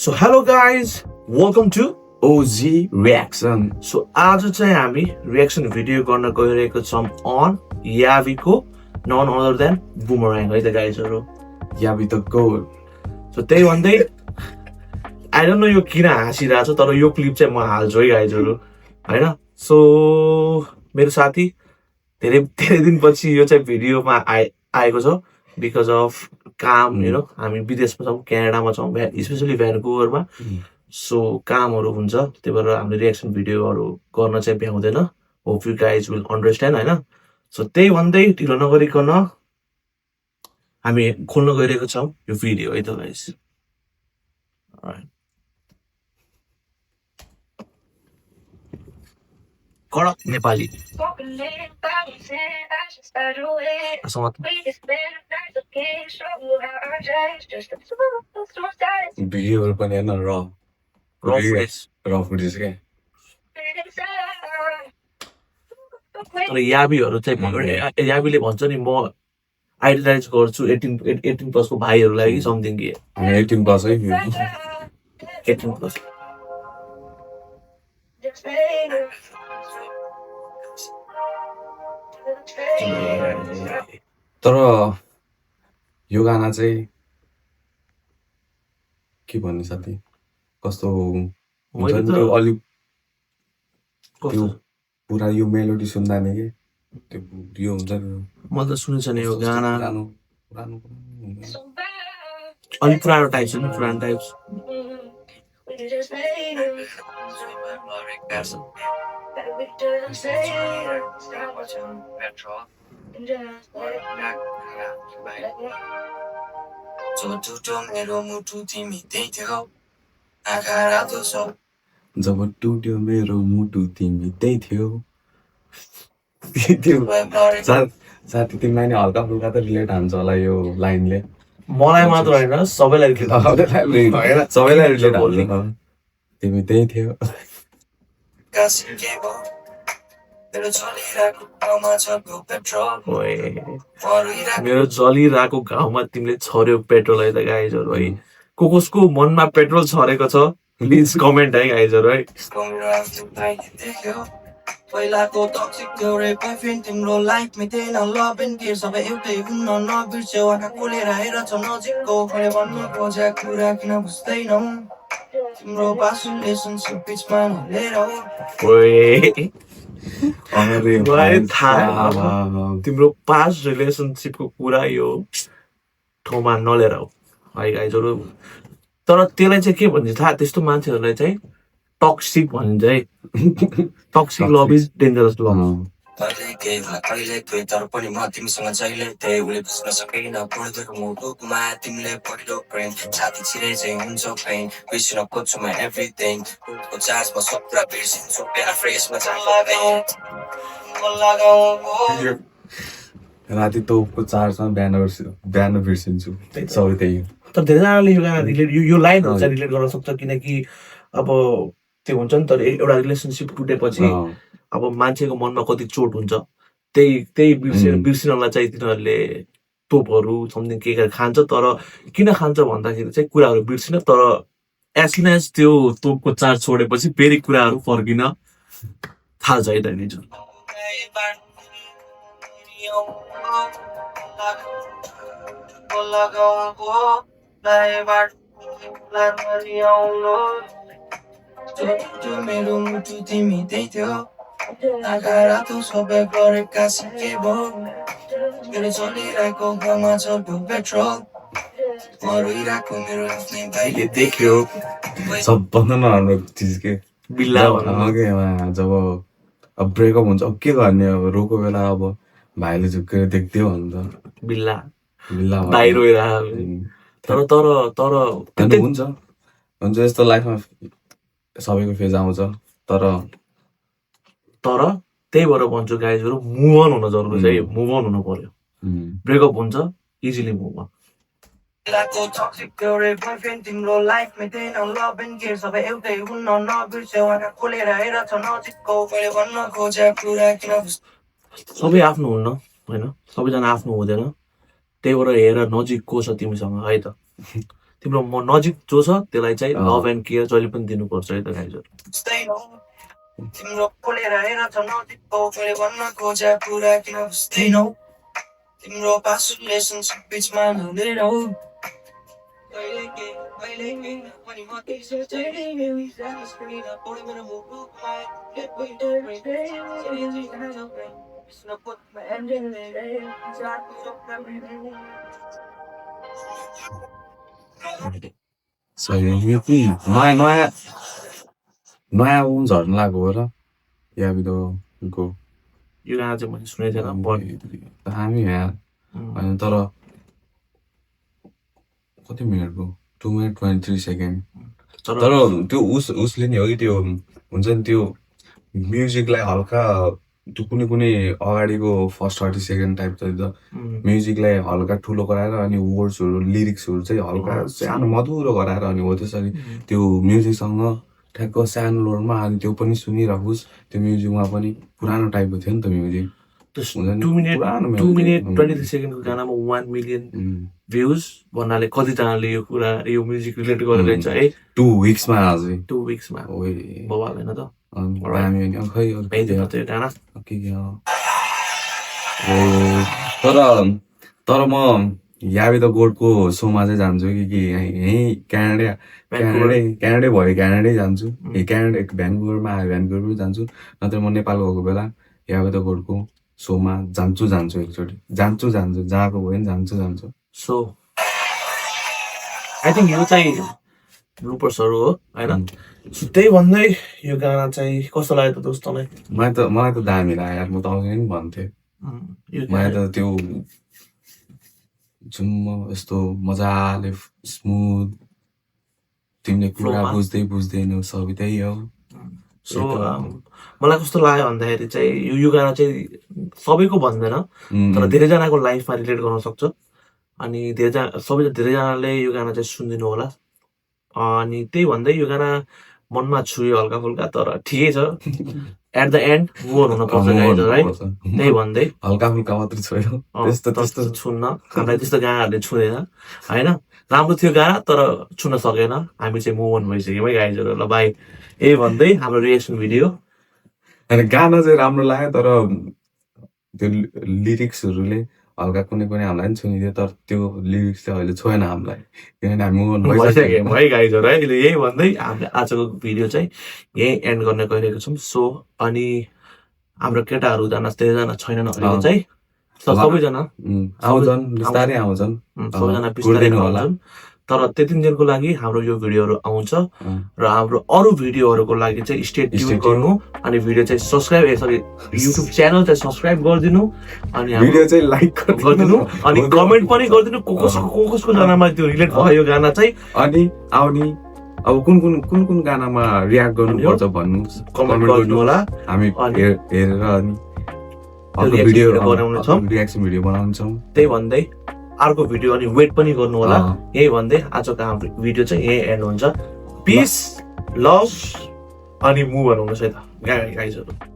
So hello guys, welcome to OZ Reaction. So आज चाहिँ हामी रिएक्सन भिडियो गर्न गइरहेको छौँ अन यावीको नन अदर देन बुमराङ है त गाइजहरु. यावी त गोल. सो त्यही भन्दै आई डोन्ट नो यो किन हाँसिरहेको छ तर यो क्लिप चाहिँ म हाल्छु है गाइजहरु हैन. सो मेरो साथी धेरै धेरै दिनपछि यो चाहिँ भिडियोमा आएको छ बिकज अफ काम यु नो हामी विदेशमा छौँ, क्यानाडामा छौँ, स्पेसली भ्यानकुभरमा. सो कामहरू हुन्छ त्यही भएर हामीले रिएक्सन भिडियोहरू गर्न चाहिँ भ्याउँदैन. Hope you guys will understand हैन. सो त्यही भन्दै ढिलो नगरिकन हामी खोल्न गइरहेको छौँ यो भिडियो है त गाइज. कडक नेपाली भिडियोहरु पनि हेर्न र फुटेज के. तर याबीहरू चाहिँ याबीले भन्छ नि म आइडलाइज गर्छु 18 प्लसको भाइहरूलाई कि समथिङ के. 18 प्लस है. 18 प्लस तर यो गाना चाहिँ के भन्ने साथी कस्तो हुन्छ नि त्यो अलि त्यो पुरा यो मेलोडी सुन्दा नि के त्यो यो हुन्छ नि. मैले त सुनेछ नि यो गाना पुरानो अलि पुरानो टाइप छ नि, पुरानो टाइप. जब टुट्यो मेरो मुटु तिमी त्यही थियो. साथी तिमीलाई नि हल्का फुल्का त रिलेट हान्छ होला यो लाइनले. मलाई मात्र होइन सबैलाई सबैलाई रिलेट हान्छ. तिमी त्यही थियो. मेरो जलिरहेको घाउमा तिमीले छर्यो पेट्रोल है त गाइजहरु है. कसको मनमा पेट्रोल छरेको छ प्लिज कमेन्ट है गाइजहरु है. पहिलाको टक्सिक एउटै बयफ्रेन्ड तिम्रो लाइफमा थिएन लभ एन्ड केयर सबै एउटै हुन्न नबिर्स्यौ आँखा खोलेर हेर छ नजिकको खै भन्न खोजे कुरा किन बुझ्दैनौ तिम्रो पास रिलेसनसिप बिचमा नलेर तिम्रो पास रिलेसनसिपको कुरा यो ठाउँमा नलेर है गाइजहरु. तर त्यसलाई चाहिँ के भन्छ थाहा, त्यस्तो मान्छेहरूलाई चाहिँ टक्सिक भनिन्छ है. Toxic love is dangerous love. कहिले तर पनि म तिमीसँग जहिले त्यही उसले बुझ्न सकेन पढ्दैको मुटुमा तिमीले पहिलो प्रेम छाती छिरे चाहिँ हुन्छ पेन बिर्सिन खोज्छु म एभ्रिथिङ उनको चार्जमा सब कुरा बिर्सिन्छु बेला फ्रेसमा राति तोपको चार्जमा बिहान बिर्सिन्छु सबै त्यही. तर धेरैजनाले यो गाना रिलेट यो लाइनहरू चाहिँ रिलेट गर्न सक्छ किनकि अब त्यो हुन्छ नि. तर एउटा रिलेसनसिप टुटेपछि अब मान्छेको मनमा कति चोट हुन्छ त्यही बिर्सिनलाई चाहिँ तिनीहरूले तोपहरू समथिङ के खान्छ. तर किन खान्छ भन्दाखेरि चाहिँ कुराहरू बिर्सिन, तर एज सुन एज त्यो तोपको चार्ज छोडेपछि फेरि कुराहरू फर्किन थाल्छ है त नि. मेरो मुटु तिमी त्यही थियो आँखा रातो सबै गरेका सिके भो मेरो चलिरहेको घरमा छ पेट्रोल म रोइरहेको मेरो आफ्नै भाइले देख्यो. सबभन्दा नराम्रो चिज के बिल्ला जब अब ब्रेकअप हुन्छ अब के गर्ने. अब रोको बेला अब भाइले झुक्केर देख्थ्यो भन्छ बिल्ला बिल्ला भाइ रोइरहेको. तर हुन्छ यस्तो लाइफमा सबैको फेज आउँछ. तर त्यही भएर भन्छु गाइजहरु मुभ अन हुन जरुरी छ. मुभ अन हुनु पर्यो. ब्रेकअप हुन्छ इजिली मुभ अन. तिम्रो लाइफमा थिएन लभ एन्ड केयर सबै एउटै हुन्न नबिर्स्यौ आँखा खोलेर हेर छ नजिकको मैले भन्न खोजे कुरा किन सबै आफ्नो हुन्न होइन, सबैजना आफ्नो हुँदैन. त्यही भएर हेर नजिक को छ तिमीसँग है त. तिम्रो नजिक जो छ त्यसलाई चाहिँ लभ एन्ड केयर जहिले पनि दिनुपर्छ है त गाइजहरु बुझ्दैनौ तिम्रो खोलेर हेर त नजिकको मैले भन्न खोजे कुरा किन बुझ्दैनौ तिम्रो पास रिलेसनसिप बिचमा हुँदैनौ कहिले के अनि म त्यसै चाहिँ स्क्रिन पढ्यो मेरो मुखमा get way every day it's not put my hand in there सही यो कि नयाँ एल्बम झर्न लाग्यो हो र याबिदोको यो गाना चाहिँ मैले सुनेको थिएन बट हामी यहाँ अनि तर कति मिनटको 2 minute 23 सेकेन्ड तर त्यो उसले नि हो कि त्यो हुन्छ नि त्यो म्युजिकलाई हल्का त्यो कुनै अगाडिको फर्स्ट 30 सेकेन्ड टाइप त म्युजिकलाई हल्का ठुलो गराएर अनि वर्ड्सहरू लिरिक्सहरू चाहिँ हल्का सानो मधुरो गराएर अनि हो त्यसरी त्यो म्युजिकसँग ठ्याक्क सानो लोडमा अनि त्यो पनि सुनिरहोस् त्यो म्युजिकमा पनि पुरानो टाइपको थियो नि त म्युजिक 2 minute 23 सेकेन्डको गानामा 1 million भ्युज भन्नाले कतिजनाले यो कुरा यो म्युजिक रिलेट गरेर हुन्छ है 2 weeksमा अझै 2 weeksमा बवाल हैन त तर म याबी द गोडको सोमा चाहिँ जान्छु कि यहीँ क्यानाडै भयो क्यानाडै जान्छु क्यानाडा भ्यानकुभरमा आयो भ्यानकुभर जान्छु नत्र म नेपाल गएको बेला याबी द गोडको सोमा जान्छु एकचोटि जान्छु जहाँको भयो नि जान्छु सो आई थिङ्क यो चाहिँ ब्लुपर्सहरू हो हैन त्यही भन्दै यो गाना चाहिँ कस्तो लाग्यो त दोस्तलाई मलाई त दामी लाग्यो यार म त अघि पनि भन्थेँ मलाई त त्यो जुम्म यस्तो मजाले स्मुथ तिमीले कुरा बुझ्दैनौ सबै त्यही हो सो मलाई कस्तो लाग्यो भन्दाखेरि चाहिँ यो गाना चाहिँ सबैको भन्दैन तर धेरैजनाको लाइफमा रिलेट गर्न सक्छ अनि धेरैजनाले यो गाना चाहिँ सुनिदिनु होला अनि त्यही भन्दै यो गाना मनमा छुयो हल्का फुल्का तर ठिकै छ एट द एन्ड मुभ हुन पर्छ गाइजहरु है त्यही भन्दै हल्का फुल्का मात्र छोयो त्यस्तो छुन्न हामीलाई त्यस्तो गानाहरूले छुँदैन हैन राम्रो थियो गाना तर छुन सकेन हामी चाहिँ मुभ अन भइसक्यौँ है गाइजहरु ल बाइ यही भन्दै हाम्रो रिएक्सन भिडियो अनि गाना चाहिँ राम्रो लाग्यो तर त्यो लिरिक्सहरूले हल्का कुनै हामीलाई पनि छुनिदियो तर त्यो लिरिक्सले अहिले छोएन हामीलाई किनभने हामी मुभ अन भइसक्यौँ है गाइजहरु है यही भन्दै हामीले आजको भिडियो चाहिँ यही एन्ड गर्न गइरहेको छौँ सो अनि हाम्रो केटाहरू धेरैजना छैनन् अहिले चाहिँ सबैजना आउँछन् बिस्तारै आउँछन् सबैजना बिस्तारै आउँछन् तर त्यति दिनको लागि हाम्रो यो भिडियोहरू आउँछ र हाम्रो अरू भिडियोहरूको लागि चाहिँ स्टे ट्युन गर्नु अनि भिडियो चाहिँ सब्स्क्राइब युट्युब च्यानल चाहिँ सब्स्क्राइब गरिदिनु अनि भिडियो चाहिँ लाइक गरिदिनु अनि कमेन्ट पनि गरिदिनु कसको जनामा त्यो रिलेट भयो यो गाना चाहिँ अनि आउने अब कुन गानामा रियाक्ट गर्नुपर्छ भन्नु कमेन्ट गरिदिनु होला हामी हेरेर अनि भिडियो बनाउनेछौँ रियाक्सन भिडियो बनाउनेछौँ त्यही भन्दै अर्को भिडियो अनि वेट पनि गर्नु होला यही भन्दै आजको हाम्रो भिडियो चाहिँ यही एन्ड हुन्छ पिस लभ अनि मुभ हुनुहुन्छ है त गाइजहरु